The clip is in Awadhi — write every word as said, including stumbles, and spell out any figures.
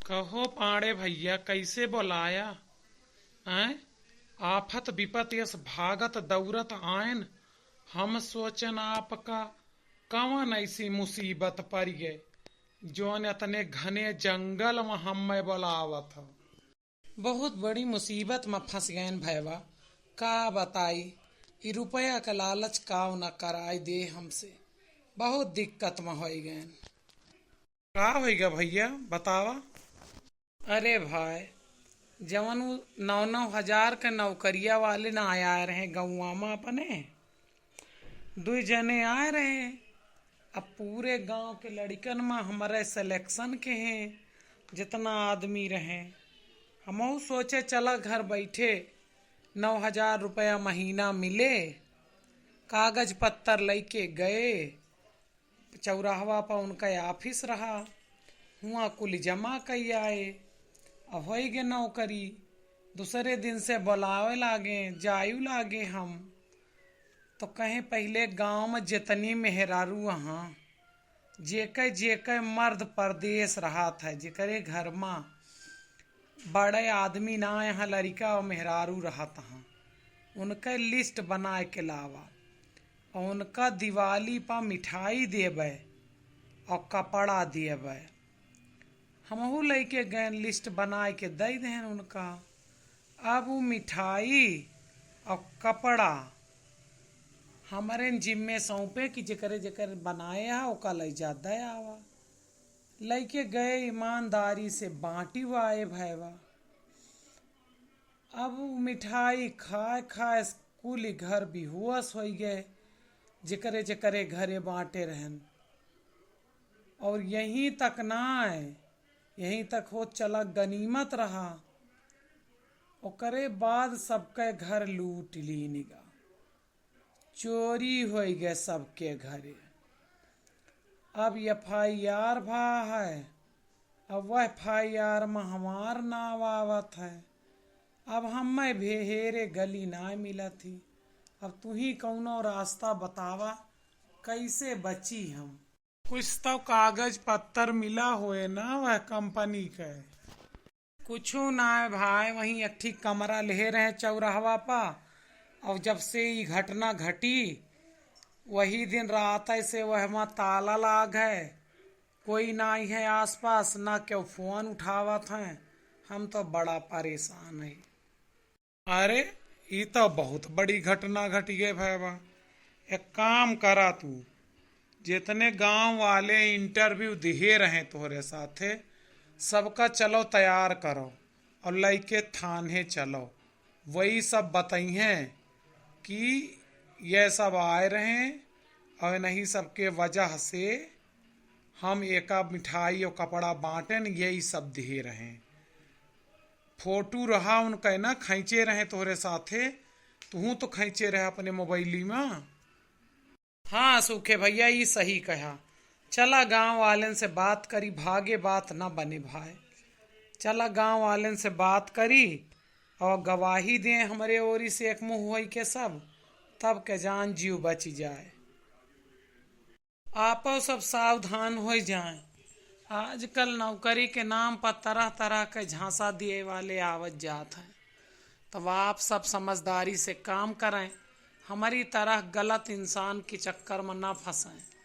कहो पांड़े भइया, कइसे बोलाया? हैं? आफत बिपत यस भागत दउरत आएन, हम सोचेन आपका कवन अइसी मुसीबत परिगे, जौन अतने घने जंगल म हम्मे बोलावत हो। बहुत बड़ी मुसीबत म फँस गएन भइवा, का बताई, ई रुपया क लालच काव न कराइ दे हमसे, बहुत दिक्कत म होइ गएन। का होइगा भइया, बतावा। अरे भाई, जवन उ नौ नौ हजार क नौकरिया वाले ना आए रहे गउँवा म अपने, दुइ जने आए रहे। अब पूरे गाँव के लड़िकन म हमरे selection के हैं, जितना आदमी रहे। हमहू सोचे चला घर बइठे नौ हजार रुपया महीना मिले, कागज पत्तर लइके गए, चौराहवा पर उनका office रहा, हुआँ कुल जमा कइ आए। अब होइ गे नौकरी, दूसरे दिन से बोलावे लागे, जायु लागे हम। तो कहे पहिले गाँव म जितनी मेहरारू अहाँ, जेके जेके मर्द परदेस रहत है, जेकरे घर म बड़े आदमी ना यहाँ लड़िका अउर मेहरारू रहत हैं, उनके list बनाए के लावा। अउर उनका दिवाली पर मिठाई देबे अउर कपड़ा देबे। हमहू लइके गएन, list बनाए के दइ देहेन उनका। अब उ मिठाई अउर कपड़ा हमरेन जिम्मे सौंपे कि जेकरे जेकर बनाए हा ओका लइ जा दइ आवा। लइके गए, ईमानदारी से बाँटि आए भइवा। अब उ मिठाई खाए खाए कुल घर बेहोश होइ गए, जेकरे जेकरे घरे बाँटे रहेन। अउर यहीं तक नाय, यहीं तक होत चला गनीमत रहा। ओकरे बाद सबके घर लूट लीन गा, चोरी होइ गए सबके घरे। अब FIR भा है, अब वह FIR म हमार नाव आवत है। अब हम्मे भेहेरे गली नाय मिलत ही। अब तुहीं कउनो रास्ता बतावा, कइसे बची हम? कुछ तउ कागज पत्तर मिला होए ना वह company के? कुछु नाय भाई, वहीं एक ठी कमरा लेहे रहे चौराहवा पा, अउर जब से ई घटना घटी, वही दिन रात से वह मा ताला लाग है, कोई नाहीं है आसपास, ना केहू phone उठावत है। हम तउ बड़ा परेशान है। अरे, ई तउ बहुत बड़ी घटना घटि गए भइवा। एक काम करा तू, जितने गाँव वाले interview दिहे रहे तोहरे साथे, सबका चलो तैयार करो अउर लइके थाने चलो। वही सब बतइहें कि ये सब आए रहे अउर इन्हीं सबके वजह से हम एका मिठाई अउर कपड़ा बाँटेन, यही सब दिहे रहे। Photo रहा उनका ना खींचे रहे तोहरे साथे, तुहूँ तउ खींचे रहे अपने मोबाइली म। हाँ सुखे भइया, ई सही कहा। चला गाँव वालेन से बात करी, भागे बात न बने भाई। चला गाँव वालेन से बात करी अउर गवाही दें हमरे ओरी से एक मुँह होइके सब, तब के जान जीव बचि जाए। आपउ सब सावधान होइ जाएँ। आजकल नौकरी के नाम पर तरह तरह के झांसा दिए वाले आवत जात हैं, तब आप सब समझदारी से काम करें, हमरी तरह गलत इंसान के चक्कर म न फँसें।